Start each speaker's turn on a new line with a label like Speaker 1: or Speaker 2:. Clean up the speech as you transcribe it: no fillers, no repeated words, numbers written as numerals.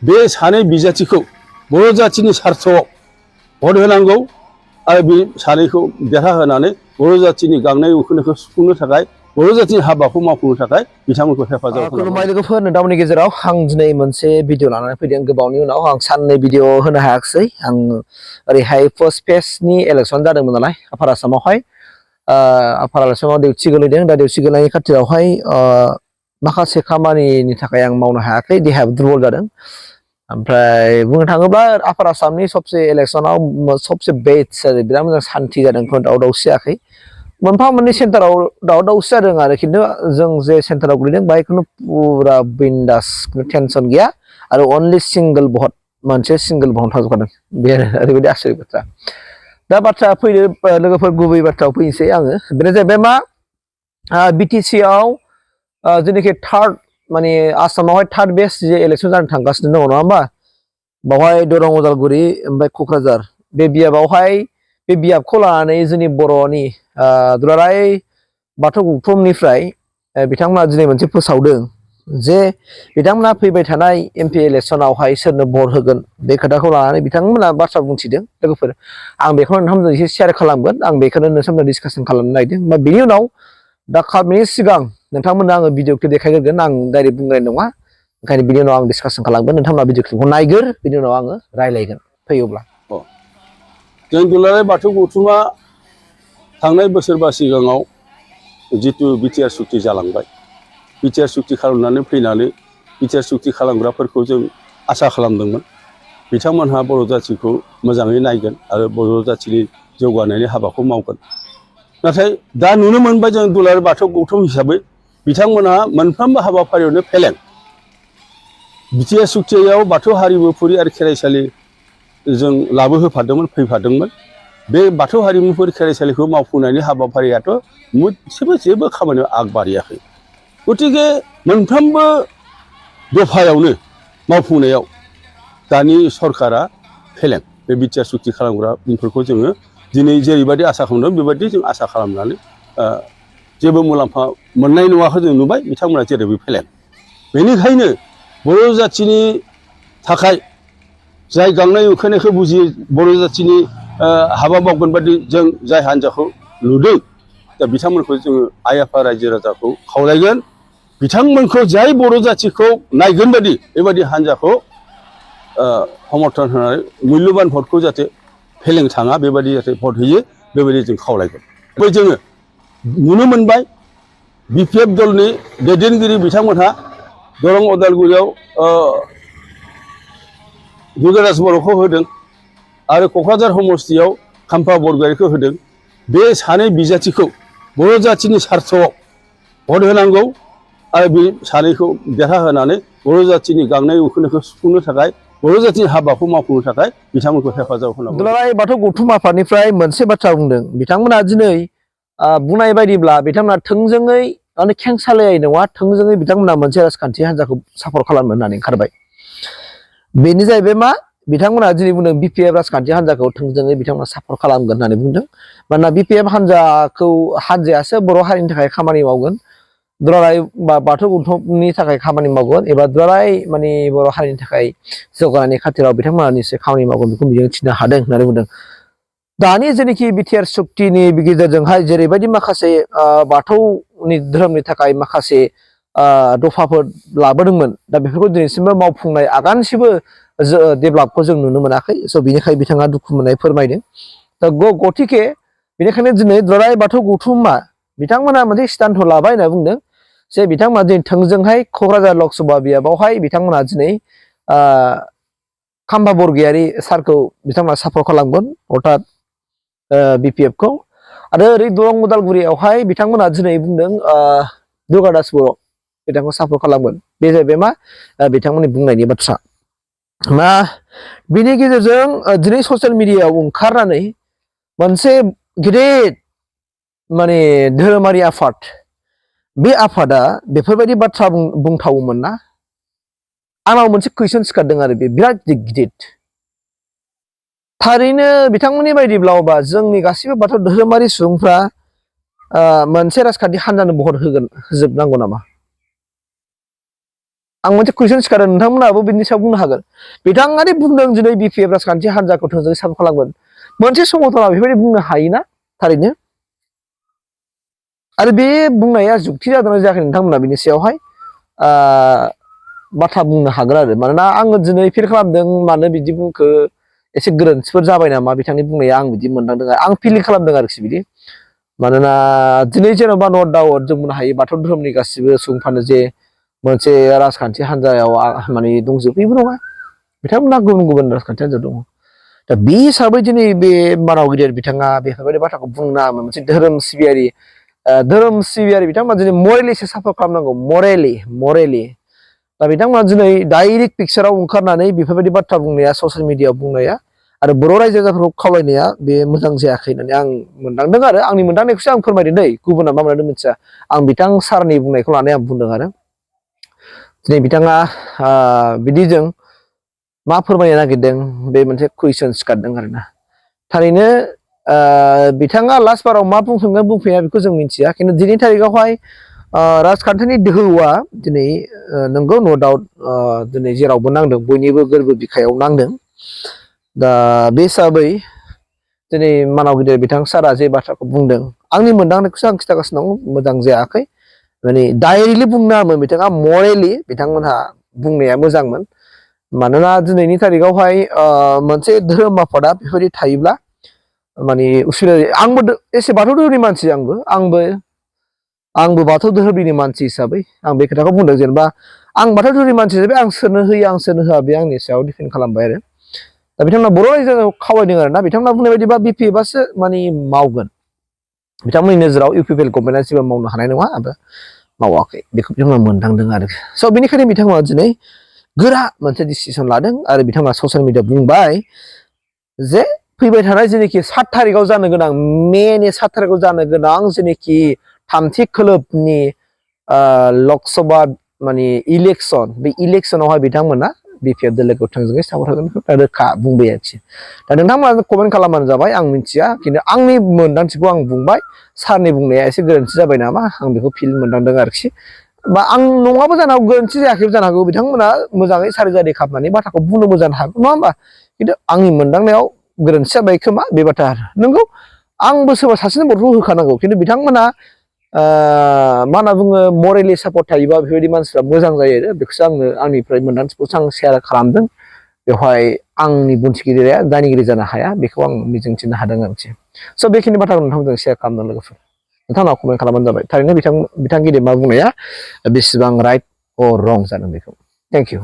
Speaker 1: बे सानै बिजाथिखौ बर' जाथिनि सार्थआव भट होनांगौ आरो बे सानैखौ देरहाहोनानै बर' जाथिनि गांनाय उखैनायखौ सुफुंनो थाखाय बर' जाथिनि हाबाखौ मावफुंनो थाखाय बिथांमोनखौ हेफाजाब होनांगौ।
Speaker 2: खुलुमबाय लोगोफोर, नोंथांमोननि गेजेराव आं दिनै मोनसे भिडिअ लानानै फैदों। गोबावनि उनाव आं साननै भिडिअ होनो हायाखिसै। आं ओरैहाय फार्स्ट फेजनि इलेक्सन जादोंमोन नालाय आफार आसामावहाय। आफार आसामाव डिउटि गोलैदों। दा डिउटि गोलैनायनि खाथियावहाय माखासे खामानिनि थाखाय आं मावनो हायाखै, देहायाबो दुरबल जादों। ओमफ्राय बुंनो थाङोब्ला आफार आसामनि सबसे इलेक्सनाव सबसे बेस्ट जादों, बिराद मोजां सान्थि जादों, दावराव दावसि जायाखै। मोनफा मोननै सेन्टाराव दावराव दावसि जादों आरो, खिन्थु जों जे सेन्टाराव गोलैदों बाहाय खुनु पुरा बिन्दास, खुनु टेनसन गैया आरो अनलि सिंगल भट, मोनसे सिंगल भट थाजोबखादों। बे ओरैबायदि आसरित बाथ्रा। दा बाथ्रा फैदो लोगोफोर, गुबै बाथ्रायाव फैनोसै आङो। बेनो जाहैबाय मा, बिटिसि आव जेनाखि थार्ड, माने आसामावहाय थार्ड बेस्ट जे इलेक्सन जानो थांगासिनो दङ, नङा होमबा? बावहाय दरं, उदालगुरि ओमफ्राय क'क्राझार, बे बियाबावहाय बे बियाबखौ लानानै जोंनि बर'नि दुलाराय बाथौ गौथुमनिफ्राय बिथांमोना दिनै मोनसे फोसावदों जे बिथांमोना फैबाय थानाय एमपि इलेक्सनावहाय सोरनो भट होगोन, बे खोथाखौ लानानै बिथांमोना बाथ्रा बुंथिदों। लोगोफोर, आं बेखौनो नोंथांमोनजों एसे शेयार खालामगोन। आं बेखौनो नोंथांमोनजों डिसकासन खालामनो नागिरदों। बेनि उनाव दा खालामनायनि सिगां नोंथांमोननो आङो भिडिअखौ देखायग्रोगोन। आं डाइरेक्ट बुंनाय नङा, ओंखायनो बिनि उनाव आं डिसकासन खालामगोन। नोंथांमोना भिडिअखौ नायगोर, बिनि उनाव आङो रायलायगोन फैयोब्ला।
Speaker 1: जों दुलाराय बाथौ गौथुमा थांनाय बोसोरबा सिगाङाव जितु बिटिआर सुक्ति जालांबाय, बिटिआर सुक्ति खालामनानै फैनानै बिटिआर सुक्ति खालामग्राफोरखौ जों आसा खालामदोंमोन बिथांमोनहा बर' जाथिखौ मोजाङै नायगोन आरो बर' जाथिनि जौगानायनि हाबाखौ मावगोन। नाथाय दा नुनो मोनबाय जों दुलाराय बाथौ गौथुम हिसाबै बिथांमोनहा मोनफ्रोमबो हाबाफारियावनो फेलें। बिटिआर सुक्तियाव बाथौ हारिमुफुरि आरो खेराइसालि जों लाबोहोफादोंमोन, फैफादोंमोन। बे बाथौ हारिमुफोर खेराइसालिखौ मावफुंनायनि हाबाफारियाथ' मोनसेबो जेबो खामानियाव आगबारियाखै। गतिके मोनफ्रोमबो दफायावनो मावफुंनायाव दानि सरकारा फेलें। बे बिटिआर सुक्ति खालामग्राफोरखौ जोङो दिनै जेरैबायदि आसा खालामदों बेबायदि जों आसा खालामनानै जेबो मुलाम्फा मोननाय नङाखौ जों नुबाय। बिथांमोना जेरैबो फेलें। बेनिखायनो बर' जाथिनि थाखाय जाय गांनाय उखैनायखौ बुजियो, बर' जाथिनि हाबा मावगोन बादि जों जाय हान्जाखौ नुदों, दा बिथांमोनखौ जोङो आइ आफा रायजो राजाखौ खावलायगोन, बिथांमोनखौ जाय बर' जाथिखौ नायगोन बादि बेबायदि हान्जाखौ समर्थन होनानै मुल्यबान भटखौ जाहाथे फेलें थाङा, बेबायदि जाहाथे भट होयो, बेबायदि जों खावलायगोन। ओमफ्राय जोङो नुनो मोनबाय बिपिएफ दलनि दैदेनगिरि बिथांमोनहा दरं उदालगुरियाव दुर्गादास बर'खौ होदों आरो क'क्राझार समस्तियाव खाम्फा बरगयारिखौ होदों। बे सानै बिजाथिखौ बर' जाथिनि सार्थआव भट होनांगौ आरो बे सानैखौ देरहाहोनानै बर' जाथिनि गांनाय उखैनायखौ सुफुंनो थाखाय, बर' जाथिनि हाबाखौ मावफुंनो थाखाय बिथांमोनखौ हेफाजाब होनांगौ।
Speaker 2: दुलाराय बाथौ गौथुम आफादनिफ्राय मोनसे बाथ्रा बुंदों। बिथांमोना दिनै बुंनाय बायदिब्ला बिथांमोना थोंजोङै माने खेंसालियायै नङा, थोंजोङै बिथांमोना मोनसे राजखान्थि हान्जाखौ सापर्ट खालामनो होननानै ओंखारबाय। बेनो जाहैबाय मा, बिथांमोना दिनै बुंदों बिपिएफ राजखान्थि हान्जाखौ थोंजोङै बिथांमोना सापर्ट खालामगोन होननानै बुंदों। मानोना बिपिएफ हान्जायासो बर' हारिनि थाखाय खामानि मावगोन, दुलाराय बाथौ गौथुमनि थाखाय खामानि मावगोन, एबा दुलाराय माने बर' हारिनि थाखाय जौगानायनि खाथिराव बिथांमोना निश्चय खामानि मावगोन, बेखौ मिजिंथिनो हादों होननानै बुंदों। दानि जेनाखि बिटिआर सुक्तिनि गेजेरजोंहाय जेरैबायदि माखासे बाथौनि धोरोमनि थाखाय माखासे दफाफोर लाबोदोंमोन, दा बेफोरखौ दिनैसिमबो मावफुंनाय आगानसेबो डेभेलपखौ जों नुनो मोनाखै। स' बिनिखाय बिथाङा दुखु मोननाय फोरमायदों। दा गतिके बेनिखायनो दिनै दुलाराय बाथौ गौथुमा बिथांमोना मोनसे स्टान्डखौ लाबाय होनना बुंदों जे बिथांमोना दिनै थोंजोंहाय क'क्राझार लकसभा बियाबावहाय बिथांमोना दिनै खाम्फा बरगयारि सारखौ बिथांमोना सापर्ट खालामगोन, अर्थात बिपिएफखौ। आरो ओरै दरं उदालगुरियावहाय बिथांमोना दिनै बुंदों दुर्गादास बर' बिथांखौ सापर्ट खालामगोन। बे जाहैबाय मा, बिथांमोननि बुंनायनि बाथ्रा। बिनि गेजेरजों दिनै ससियेल मिडियायाव ओंखारनानै मोनसे गिदिर माने धोरोमारि आफाद, बे आफादा बेफोरबायदि बाथ्रा बुंथावोमोन ना? आंनाव मोनसे कुइसन सिखारदों आरो बे बिराद गिदिर। थारैनो बिथांमोननि बायदिब्लाबा जोंनि गासैबो बाथौ धोरोमारि सुबुंफ्रा मोनसे राजखान्थि हान्जानो भट होजोबनांगौ नामा? आं मोनसे कुइसन सिखारो नोंथांमोनाबो बिनि सायाव बुंनो हागोन बिथाङादि बुंदों दिनै बिपिएफ राजखान्थि हान्जाखौ थोंजोङै सापर्ट खालामगोन मोनसे समावथ' बेफोरबायदि बुंनो हायोना थारैनो आरो बे बुंनाया जुक्ति जादोंना जायाखै नोंथांमोना बिनि सायावहाय बाथ्रा बुंनो हागोन आरो मानोना आङो दिनै फिल खालामदों मानो बिदि बुंखो एसे गोरोन्थिफोर जाबाय नामा बिथांनि बुंनाया आं बिदि मोनदांदों आं फिलिं खालामदों आरोखि बिदि मानोना दिनै जेन'बा नो डाउट जों बुंनो हायो बाथौ धोरोमनि गासिबो सुबुंफ्रानो जे मोनसे राजखान्थि हान्जायाव माने दंजोबो बेबो नङा बिथांमोनहा गुबुन गुबुन राजखान्थि हान्जा दङ दा बे हिसाबै दिनै बे मानाव गिदिर बिथाङा बेफोरबायदि बाथ्राखौ बुंनो नाङामोन मोनसे धोरोम सिबियारि बिथांमोना दिनै मरेलिसो सापर्ट खालामनांगौ मरेलि दा बिथांमोना दिनै डाइरेक्ट पिक्साराव ओंखारनानै बेफोरबायदि बाथ्रा बुंनाया ससियेल मिडियाआव बुंनाया आरो बर' रायजो राजाफोरखौ खावलायनाया बे मोजां जायाखै होननानै आं मोनदांदों आरो आंनि मोनदांनायखौसो आं फोरमायदों दै गुबुना मा मोनदांदों मिथिया आं बिथां सारनि बुंनायखौ लानानै आं बुंदों आरो दिनै बिथाङा बिदिजों मा फोरमायनो नागिरदों बे मोनसे कुइसन सिखारदों आरोना थारैनो बिथाङा लास्ट बाराव मा बुंफिनगोन बुंफिना बेखौ जों मिथिया खिन्थु दिनैनि थारिखआवहाय राजखान्थिनि दोहौआ दिनै नंगौ नो डाउट दिनै जेरावबो नांदों बयनिबो गोरबो बिखायाव नांदों दा बे हिसाबै दिनै मानाव गिदिर बिथां सारा जे बाथ्राखौ बुंदों आंनि मोनदांनायखौसो आं खिन्थागासिनो दं मोजां जायाखै माने डाइरेक्टलि बुंनाङामोन बिथाङा मरेलि बिथांमोनहा बुंनाया मोजांमोन मानोना दिनैनि थारिखआवहाय मोनसे धोरोम आफादा बेफोरबायदि थायोब्ला माने उसुबिदा आंबो एसे बाथौ धोरोमनि मानसि आंबो बाथौ धोरोमनि मानसि हिसाबै आं बे खोथाखौ बुंदों जेनेबा आं बाथौ धोरोमनि मानसि हिसाबै आं सोरनो होयो आं सोरनो होआ बे आंनि सायाव डिपेन्ड खालामबाय आरो दा बिथांमोना बर' रायजोआव खावलायदों आरोना बिथांमोना बुंनाय बायदिबा बिपिएफआसो माने मावगोन बिथांमोननि नोजोराव इउपिपिएल गभर्नमेन्टआ जेबो मावनो हानाय नङा आरो मावाखै बेखौ बिथांमोना मोनदांदों आरो स' बेनिखायनो बिथांमोना दिनै गोरा मोनसे डिसिसन लादों आरो बिथांमोना ससियेल मिडियाआव बुंबाय जे फैबाय थानाय जेनोखि 7 थारिखआव जानो गोनां मेनि 7 थारिखआव जानो गोनां जेनोखि थामथि खोलोबनि लकसभा माने इलेक्सन बे इलेक्सनावहाय बिथांमोना बिपिएफ दोलोखौ थोंजोङै सापर्ट होगोन रोखा बुंबाय आरोखि दा नोंथांमोना कमेन्ट खालामबानो जाबाय आं मिथिया खिन्थु आंनि मोनदांथिखौ आं बुंबाय सारनि बुंनाया एसे गोरोन्थि जाबाय नामा आं बेखौ फिल मोनदांदों आरोखि बा आं नङाबो जानो हागौ गोरोन्थि जायाखैबो जानो हागौ बिथांमोना मोजाङै सारिजारि खालामनानै बाथ्राखौ बुंनोबो जानो हागौ नङा होमबा खिन्थु आंनि मोनदांनायाव गोरोन्थि जाबाय खोमा बे बाथ्रा नंगौ आंबो सोरबा सासेनो भटखौ होखानांगौ खिन्थु बिथांमोना मा होनना बुङो मरेलि सापर्ट थायोबा बेफोरबायदि मानसिफ्रा मोजां जायो आरो बेखौसो आंनिफ्राय मोनदांथिखौसो आं शेयार खालामदों बेवहाय आंनि बुंथिगिरिया दायनिगिरि जानो हाया बेखौ आं मिजिंथिनो हादों आरोखि स' बेखिनि बाथ्राखौ नोंथांमोनजों शेयार खालामदों लोगोफोर नोंथांनाव कमेन्ट खालामबानो जाबाय थारैनो बिथां गिदिरमा बुंनाया बेसेबां राइट अर रं जादों बेखौ थेंक इउ